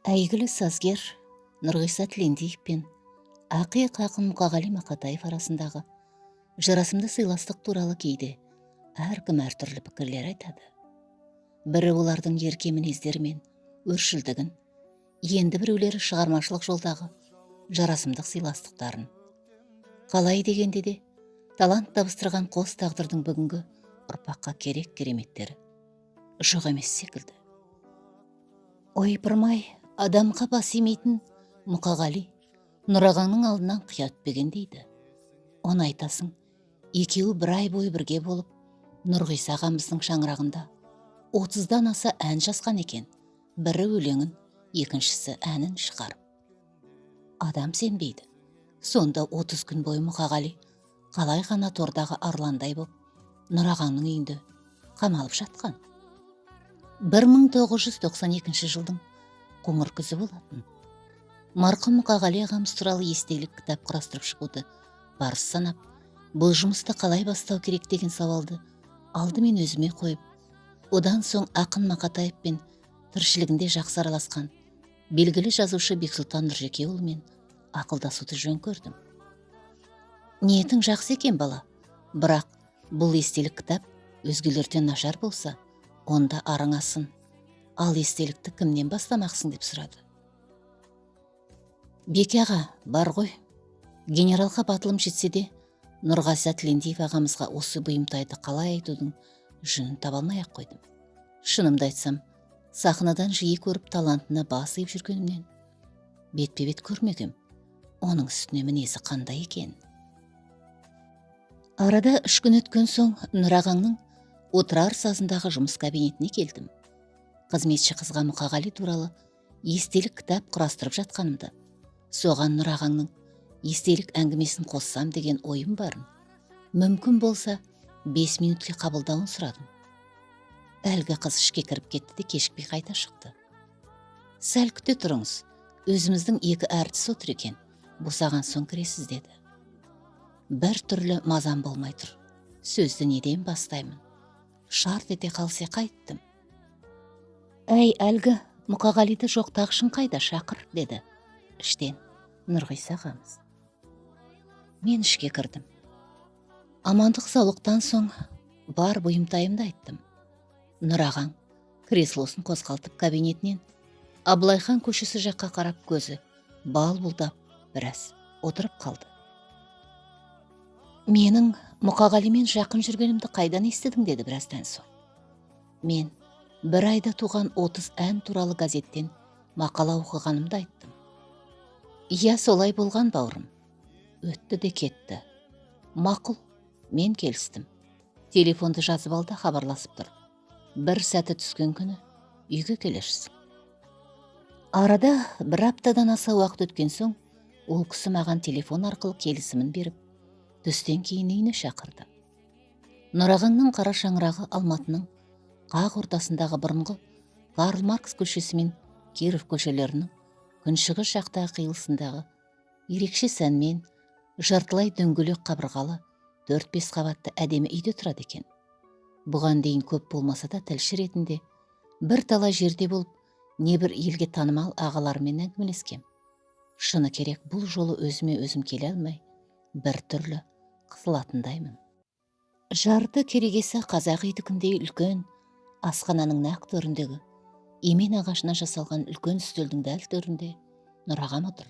Әйгілі сазгер Нұрғиса Тілендиев пен ақиық ақын Мұқағали Мақатаев арасындағы жарасымды сыйластық туралы кейде әркім әртүрлі пікірлер айтады. Бірі олардың ерке мінездері мен өршілдігін, енді біреулері шығармашылық жолдағы жарасымдық сыйластықтарын. Қалай дегенде де талант табыстырған қос тағдырдың бүгінгі ұрпаққа керек кереметтері жоқ емес секілді. Ойпырмай, адамға бас имейтін Мұқағали Нұрағаңның алдынан қия өтпеген дейді. Оны айтасың, екеуі бір ай бойы бірге болып, Нұрғиса ағамыздың шаңырағында 30-дан аса ән жазған екен. Бірі өлеңін, екіншісі әнін шығарып. Адам сенбейді. Сонда 30 күн бойы Мұқағали қалай ғана тордағы арландай боп Нұрағаңның үйінде қамалып жатқан. 1992 жылдың қоңыр күзі болатын. Марқұм Мұқағали ағамыз туралы естелік кітап құрастырып шығуды парыз санап, бұл жұмысты қалай бастау керек деген сауалды алдымен өзіме қойып, одан соң ақын Мақатаевпен тіршілігінде жақсы араласқан белгілі жазушы Бексұлтан Нұржекеұлымен ақылдасуды жөн көрдім. Ниетің жақсы екен, бала, бірақ бұл естелік кітап өзгелерден нашар болса, онда арың асын. Ал естелікті кімнен бастамақсың деп сұрады. Беке аға, бар ғой. Генералға батылым жетсе де, Нұрғиса Тілендиев ағамызға осы бұйымтайды қалай айтудың жөнін таба алмай-ақ қойдым. Шынымды айтсам, сахнадан жиі көріп талантына бас иіп жүргенімнен бетпе-бет көрмегем. Оның үстіне мінезі қандай екен. Арада 3 күн өткен соң Нұрағаңның Отырар сазындағы жұмыс кабинетіне келдім. Қызметші қызға Мұқағали туралы естелік кітап құрастырып жатқанымды, соған Нұрағаңның естелік әңгімесін қоссам деген ойым барын, мүмкін болса 5 минутке қабылдауын сұрадым. Әлгі қыз ішке кіріп кетті де кешікпей қайта шықты. Сәл күте тұрыңыз, өзіміздің 2 әртіс отыр екен, босаған соң кіресіз деді. Бір түрлі мазам болмай тұр. Сөзді неден бастаймын? Шарт ете қалсе қайттым. Әй, әлгі Мұқағалиды жоқтағышың қайда, шақыр, деді іштен Нұрғиса ағамыз. Мен ішке кірдім. Амандық саулықтан соң бар бұйымтайымды айттым. Нұрағаң креслосын қозғалтып кабинетінен Абылайхан көшесі жаққа қарап көзі бал бұлдап біраз отырып қалды. Менің Мұқағалимен жақын жүргенімді қайдан естідің деді біраздан соң. Мен бір айда туған 30 ән туралы газеттен мақала оқығанымды айттым. Иә, солай болған, бауырым. Өтті де кетті. Мақұл, мен келістім. Телефонды жазып ал да хабарласып тұр. Бір сәті түскен күні үйге келерсің. Арада бір аптадан аса уақыт өткен соң, ол кісі маған телефон арқылы келісімін беріп, түстен кейін үйіне шақырды. Нұрағаңның қара шаңырағы Алматының қақ ортасындағы бұрынғы Карл Маркс көшесі мен Киров көшелерінің күншығыс жақтағы қиылысындағы ерекше сәнмен жартылай дөңгелек қабырғалы 4-5 қабатты әдемі үйде тұрады екен. Бұған дейін көп болмаса да тілші ретінде бірталай жерде болып, небір елге танымал ағаларымен әңгімелескем. Шыны керек, бұл жолы өзіме өзім келе алмай, бір түрлі қысылатындаймын. Жарты керегесі қазақ үйдікіндей үлкен асхананың нақ төріндегі емен ағашынан жасалған үлкен үстелдің дәл төрінде Нұрағам отыр.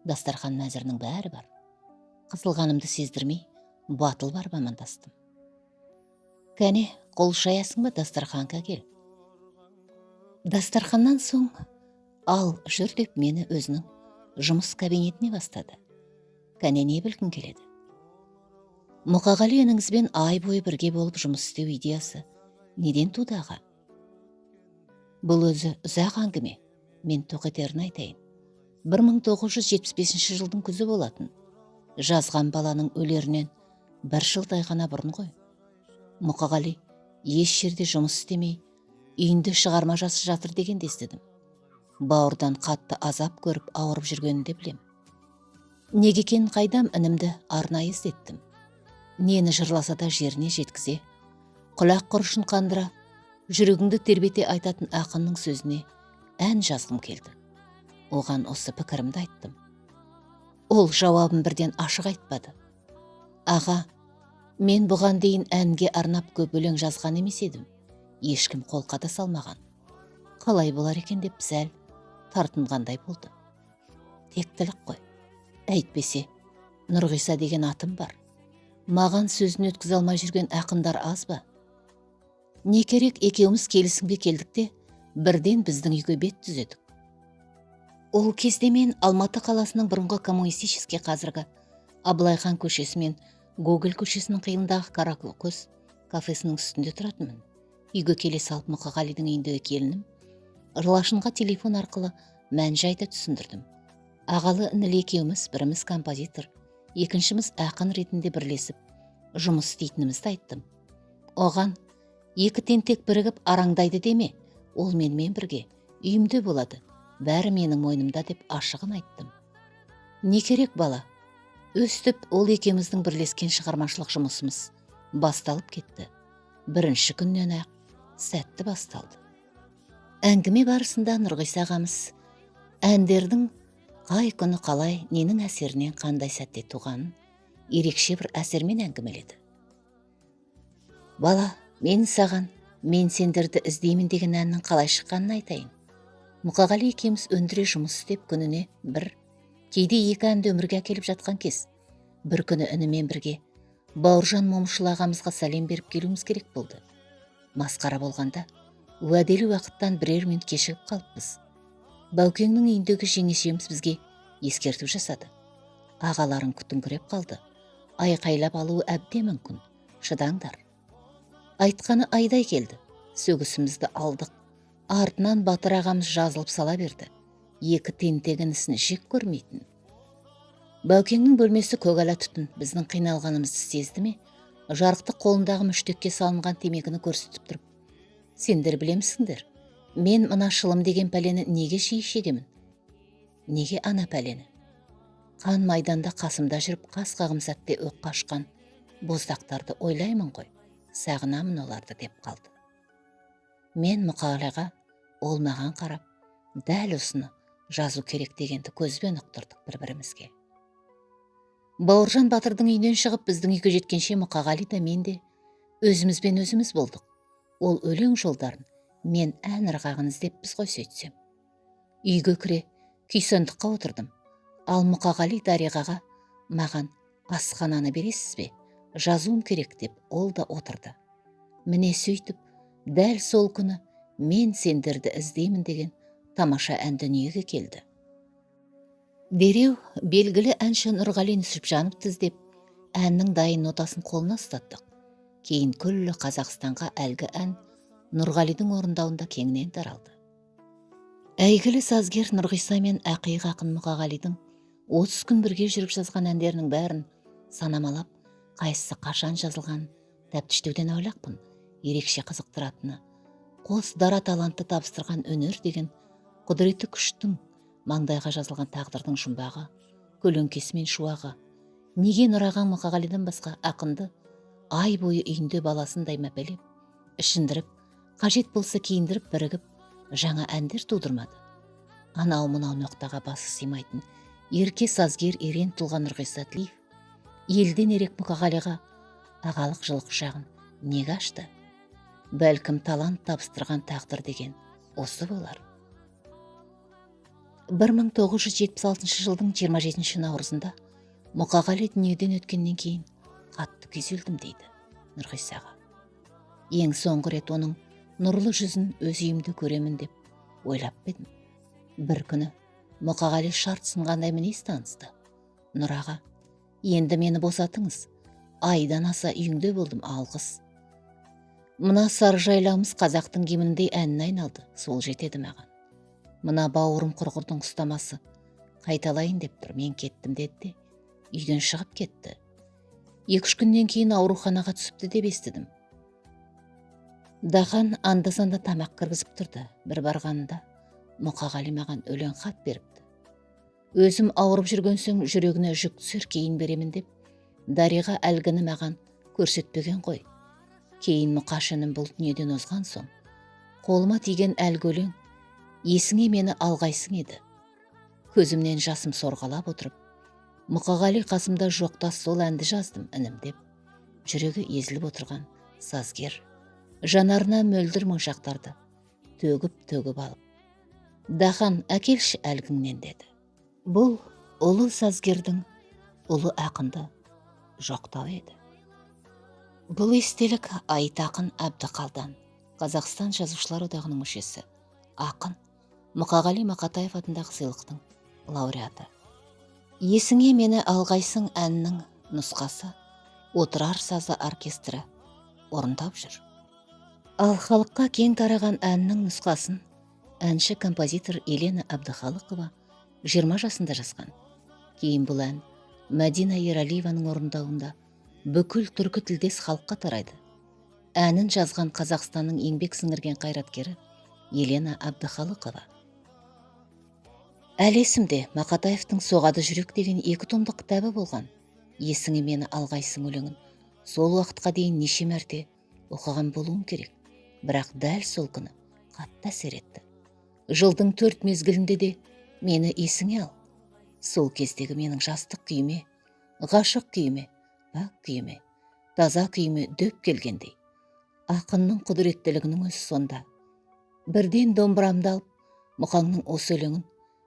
Дастархан мәзірінің бәрі бар. Қысылғанымды сездірмей, батыл барып амандастым. Кәне, қол шаясың ба, дастарханға кел. Дастарханнан соң ал жүр деп мені өзінің жұмыс кабинетіне бастады. Кәне, не білгің келеді? Мұқағали ініңізбен ай бойы бірге болып жұмыс істеу идеясы неден туды, аға? Бұл өзі ұзақ әңгіме, мен тоқетерін айтайын. 1975 жылдың күзі болатын. Жазған баланың өлерінен бір жылдай ғана бұрын ғой. Мұқағали еш жерде жұмыс істемей, үйінде шығарма жазып жатыр дегенді естідім. Бауырдан қатты азап көріп ауырып жүргенін де білем. Неге екенін қайдам, інімді арнайы іздеттім. Нені жырласа да жеріне жеткізе, құлақ құрышын қандыра, жүрегіңді тербете айтатын ақынның сөзіне ән жазғым келді. Оған осы пікірімді айттым. Ол жауабын бірден ашық айтпады. Аға, мен бұған дейін әнге арнап көп өлең жазған емес едім. Ешкім қолқа да салмаған. Қалай болар екен деп сәл тартынғандай болды. Тектілік қой. Әйтпесе, Нұрғиса деген атым бар. Маған сөзін өткізе алмай жүрген ақындар аз ба? Не керек, екеуміз келісімге келдік те, бірден біздің үйге бет түзедік. Ол кезде мен Алматы қаласының бұрынғы Коммунистический, қазіргі Абылайхан көшесі мен Гоголь көшесінің қиылындағы Қаракөз кафесінің үстінде тұратынмын. Үйге келе салып Мұқағалидың үйіндегі келінім Лашынға телефон арқылы мән-жайды түсіндірдім. Ағалы інілі екеуміз, біріміз композитор, екіншіміз ақын ретінде бірлесіп жұмыс істейтінімізді айттым. Оған екі тентек бірігіп араңдайды деме, ол менімен бірге үйімде болады, бәрі менің мойнымда деп ашығын айттым. Не керек бала, өстіп ол екеуміздің бірлескен шығармашылық жұмысымыз басталып кетті. Бірінші күннен-ақ сәтті басталды. Әңгіме барысында Нұрғиса ағамыз әндердің қай күні қалай, ненің әсерінен қандай сәтте туғанын ерекше бір әсермен әңгімеледі. Бала, мен саған «Мен сендерді іздеймін» деген әннің қалай шыққанын айтайын. Мұқағали екеуміз өндіре жұмыс істеп, күніне бір, кейде екі әнді өмірге әкеліп жатқан кез. Бір күні інімен бірге Бауыржан Момышұлы ағамызға сәлем беріп келуіміз керек болды. Масқара болғанда, уәделі уақыттан бірер минут кешігіп қалыппыз. Баукеңнің үйіндегі жеңешеміз бізге ескерту жасады. Ағаларың күтіңкіреп қалды. Айқайлап алуы әбден мүмкін. Шыдаңдар. Айтқаны айдай келді. Сөгісімізді алдық. Артынан Батыр ағамыз жазылып сала берді. Екі тентек інісін жек көрмейтін. Баукеңнің бөлмесі көк ала түтін. Біздің қиналғанымызды сезді ме? Жарықтық қолындағы мүштекке салынған темекіні көрсетіп тұрып: «Сендер білемісіңдер, мен мына шылым деген пәлені неге жиі шегемін? Неге ана пәлені? Қан майданда қасымда жүріп, қас қағым сәтте оққа ұшқан боздақтарды ойлаймын ғой, сағынамын оларды», деп қалды. Мен Мұқағалиға, ол маған қарап, дәл осыны жазу керек дегенді көзбен ұқтырдық бір-бірімізге. Бауыржан батырдың үйінен шығып, біздің үйге жеткенше Мұқағали да мен де өзімізбен өзіміз болдық. Ол өлең жолдарын, мен ән ырғағын іздеппіз ғой сөйтсем. Үйге кіре күйсандыққа отырдым. Ал Мұқағали Дариғаға «Маған асхананы бересіз бе, жазуым керек» деп ол да отырды. Міне сөйтіп, дәл сол күні «Мен сендерді іздеймін» деген тамаша ән дүниеге келді. Дереу белгілі әнші Нұрғали Нүсіпжановты іздеп, әннің дайын нотасын қолына ұстаттық. Кейін күллі Қазақстанға әлгі ән Нұрғалидың орындауында кеңінен таралды. Әйгілі сазгер Нұрғиса мен ақиық ақын Мұқағалидың 30 күн бірге жүріп жазған әндерінің бәрін санамалап, қайсысы қашан жазылғанын тәптіштеуден аулақпын. Ерекше қызықтыратыны, қос дара талантты табыстырған өнер деген құдіретті күштің, маңдайға жазылған тағдырдың жұмбағы, көлеңкесі мен шуағы. Неге Нұрағаң Мұқағалидан басқа ақынды ай бойы үйінде баласындай мәпелеп, ішіндіріп, қажет болса киіндіріп, бірігіп жаңа әндер тудырмады? Анау мынау ноқтаға басы сыймайтын ерке сазгер, ерен тұлға Нұрғиса Тілеев елден ерек Мұқағалиға ағалық жылы құшағын неге ашты? Бәлкім, талант табыстырған тағдыр деген осы болар. 1976 жылдың 27 наурызында Мұқағали дүниеден өткеннен кейін қатты күйзелдім, дейді Нұрғиса аға. Ең соңғы рет оның нұрлы жүзін өз үйімде көремін деп ойлап едім. Бір күні Мұқағали шарт сынғандай мінез танысты. «Нұраға, енді мені босатыңыз. Айдан аса үйіңде болдым, алғыс. Мына сары жайлауымыз қазақтың гимніндей әніне айналды, сол жетеді маған. Мына бауырым құрғырдың ұстамасы қайталайын деп тұр, мен кеттім», деді де үйден шығып кетті. 2-3 күннен кейін ауруханаға түсіпті деп естідім. Дахан анда-санда тамақ кіргізіп тұрды. Бір барғанында Мұқағали маған өлең хат беріпті. Өзім ауырып жүрген соң жүрегіне жүк түсер, кейін беремін деп Дариға әлгіні маған көрсетпеген ғой. Кейін Мұқаш інім бұл дүниеден озған соң қолыма тиген әлгі өлең есіңе мені алғайсың еді. Көзімнен жасым сорғалап отырып, Мұқағали қасымда жоқта сол әнді жаздым, інім деп, жүрегі езіліп отырған сазгер жанарына мөлдір моншақтарды төгіп-төгіп алып, «Дахан, әкелші әлгіңнен» деді. Бұл ұлы сазгердің ұлы ақынды жоқтауы еді. Бұл естелік Айтақын Әбдіқалдан, Қазақстан Жазушылар одағының мүшесі, ақын, Мұқағали Мақатаев атындағы сыйлықтың лауреаты. «Есіңе мені алғайсың» әнінің нұсқасы Отырар сазы оркестрі орындап жүр. Ал халыққа кең тараған әннің нұсқасын әнші композитор Елена Әбдіхалықова 20 жасында жазған. Кейін бұл ән Мәдина Ералиеваның орындауында бүкіл түркі тілдес халыққа тарайды. Әнін жазған Қазақстанның еңбек сіңірген қайраткері Елена Әбдіхалықова. Әлі есімде, Мақатаевтың «Соғады жүрек» деген екі томдық кітабы болған. «Есіңе мені алғайсың» өлеңін сол уақытқа дейін неше мәрте оқыған болуым керек, бірақ дәл сол күні қатты әсер етті. Жылдың төрт мезгілінде де мені есіңе ал. Сол кездегі менің жастық күйіме, ғашық күйіме, пәк күйіме, таза күйіме дөп келгендей. Ақынның құдіреттілігінің өзі сонда. Бірден домбырамды алып, Мұқаңның осы өлеңін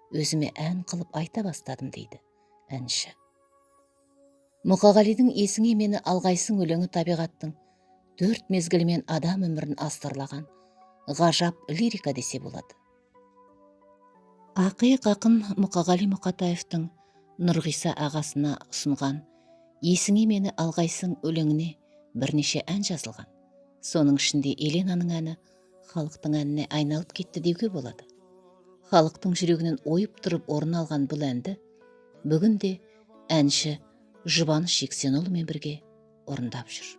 өзіме ән қылып айта бастадым, дейді әнші. Мұқағалидың «Есіңе мені алғайсың» өлеңі табиғаттың төрт мезгілімен адам өмірін астарлаған ғажап лирика десе болады. Ақиық ақын Мұқағали Мұқатаевтың Нұрғиса ағасына ұсынған «Есіңе мені алғайсың» өлеңіне бірнеше ән жазылған. Соның ішінде Еленаның әні халықтың әніне айналып кетті деуге болады. Халықтың жүрегінен ойып тұрып орын алған бұл әнді бүгінде әнші Жұбаныш Жексенұлымен бірге орындап жүр.